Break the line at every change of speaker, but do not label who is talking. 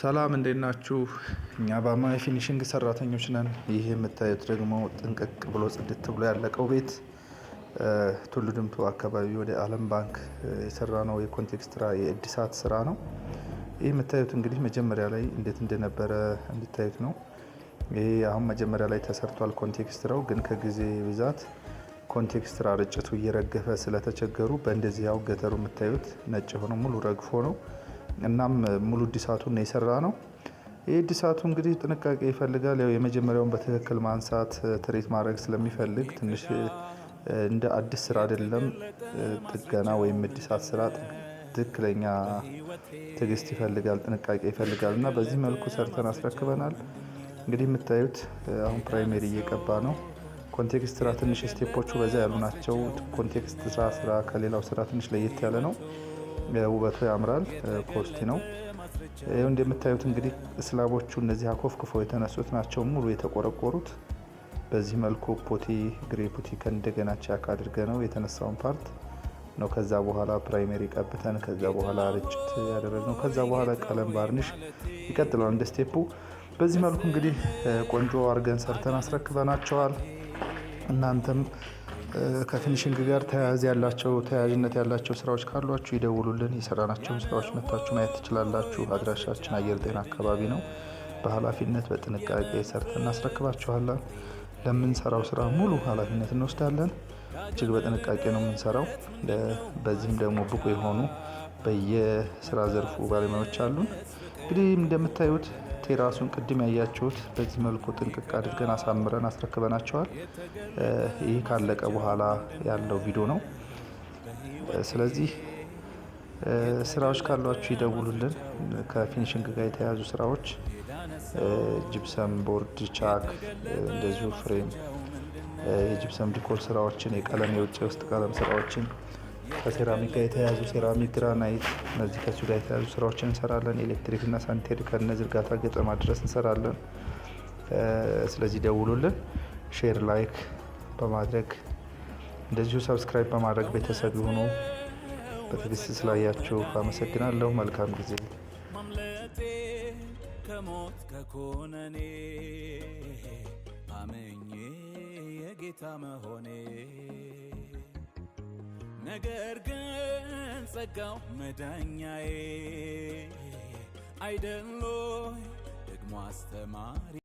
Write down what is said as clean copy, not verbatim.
ሰላም፣ እንዴት ናችሁ? እኛ ባማ የ finishing ሰራተኞች ነን። ይህ የምታዩት ደግሞ ጥንቅቅ ብሎ ጽድት ብሎ ያለቀው ቤት ቱሉ ዲምቱ አካባቢ ወደ ዓለም ባንክ የሰራ ነው። የኮንቴክስትራ የእድሳት ስራ ነው። ይህ የምታዩት እንግዲህ መጀመሪያ ላይ እንዴት እንደነበረ እንድታዩት ነው። ይሄ አሁን መጀመሪያ ላይ ተሰርቷል ኮንቴክስትራው፣ ግን ከጊዜ ብዛት ኮንቴክስትራ ርጭቱ እየረገፈ ስለተቸገሩ በእንደዚህ ያው ገተሩ የምታዩት ነጭ ሆኖ ሙሉ ረግፎ ነው። እናም ሙሉ እድሳቱን ነው የሰራ ነው። ይህ እድሳቱ እንግዲህ ጥንቃቄ ይፈልጋል። ያው የመጀመሪያውን በትክክል ማንሳት treat ማድረግ ስለሚፈልግ ትንሽ እንደ አዲስ ስራ አይደለም። ጥገና ወይም እድሳት ስራ ትክክለኛ ትዕግስት ይፈልጋል፣ ጥንቃቄ ይፈልጋል እና በዚህ መልኩ ሰርተን አስረክበናል። እንግዲህ የምታዩት አሁን primer እየቀባ ነው። ኮንቴክስትራ ትንሽ step ኦቹ በዛ ያሉ ናቸው። ኮንቴክስትራ ስራ ከሌላው ስራ ትንሽ ለየት ያለ ነው። ውበቱ ያምራል። Costly ነው። ይኸው እንደምታዩት እንግዲህ slab ኦቹ እነዚህ አኮፍክፈው የተነሱት ናቸው ሙሉ የተቆረቆሩት። በዚህ መልኩ putty፣ grey putty ከእንደገና ቻክ አድርገ ነው የተነሳውን part ነው። ከዛ በኋላ primer ቀብተን ከዛ በኋላ ርጭት ያደረግነው፣ ከዛ በኋላ ቀለም varnish ይቀጥላል እንደ step ኡ። በዚህ መልኩ እንግዲህ ቆንጆ አድርገን ሰርተን አስረክበናቸዋል። እናንተም ከ finishing ጋር ተያያዥነት ያላቸው ስራዎች ካሏችሁ ይደውሉልን። የሰራናቸውን ስራዎች መታችሁ ማየት ትችላላችሁ። አድራሻችን አየር ጤና አካባቢ ነው። በኃላፊነት በጥንቃቄ ሰርተን እናስረክባችኋለን። ለምንሰራው ስራ ሙሉ ኃላፊነት እንወስዳለን። እጅግ በጥንቃቄ ነው የምንሰራው። በዚህም ደግሞ ብቁ የሆኑ በየስራ ዘርፉ ባለሙያዎች አሉን። እንግዲህ እንደምታዩት terrace ኡን ቅድም ያያችሁት በዚህ መልኩ ጥንቅቅ አድርገን አሳምረን አስረክበናቸዋል። ይህ ካለቀ በኋላ ያለው ቪዲዮ ነው። ስለዚህ ስራዎች ካሏችሁ ይደውሉልን። ከ finishing ጋር የተያያዙ ስራዎች gypsum board፣ ቻክ፣ እንደዚሁ frame፣ የ gypsum decor ስራዎችን፣ የቀለም የውጭ የውስጥ ቀለም ስራዎችን፣ ከሴራሚክ ጋር የተያያዙ ሴራሚክ፣ ግራናይት፣ እነዚህ ከሱ ጋር የተያያዙ ስራዎችን እንሰራለን። ኤሌክትሪክ እና sanitary ከነ ዝርጋታ ገጠማ ድረስ እንሰራለን። ስለዚህ ደውሉልን። Share፣ like በማድረግ እንደዚሁ subscribe በማድረግ ቤተሰብ ይሁኑ። በትዕግስት ስላያችሁ አመሰግናለሁ። መልካም ጊዜ።
ማምለጤ ከሞት ከኩነኔ አምኜ የጌታ መሆኔ፣ ነገር ግን ጸጋው መዳኛዬ አይደሎይ ደግሞ አስተማሪ።